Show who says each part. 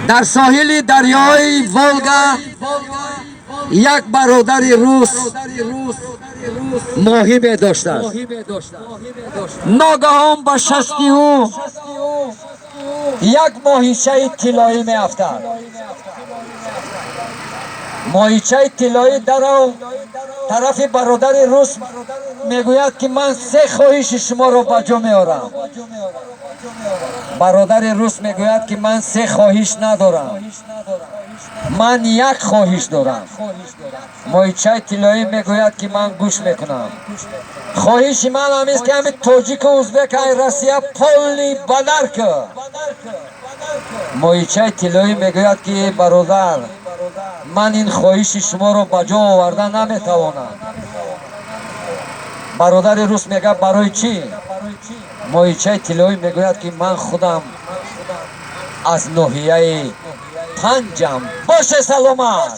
Speaker 1: Дар соҳили дарёи Волга як бародари рус моҳӣ медоштааст. Ногаҳон ба шасти ӯ як моҳичаи тиллоӣ меафтад. Моҳичаи тиллоӣ дарав тарафи бародари рус мегӯяд, ки ман се хоҳиши шуморо ба ҷо меорам. Бародари рус мегӯяд, ки ман се хоҳиш надорам, ман як хоҳиш дорам. Моҳичаи тиллоӣ мегӯяд, ки ман гӯш мекунам. Хоҳиши ман ҳамист, ки ҳами тоҷику узбек ай Россия полный бадар ку. Моҳичаи тиллоӣ мегӯяд, ки бародар, ман ин хоҳиши шуморо ба ҷо оварда наметавонам. Бародари рус мегӯяд: барои чӣ? Моҳичаи тиллоӣ мегӯяд, ки ман худам аз ноҳияи Панҷам. Боше саломат.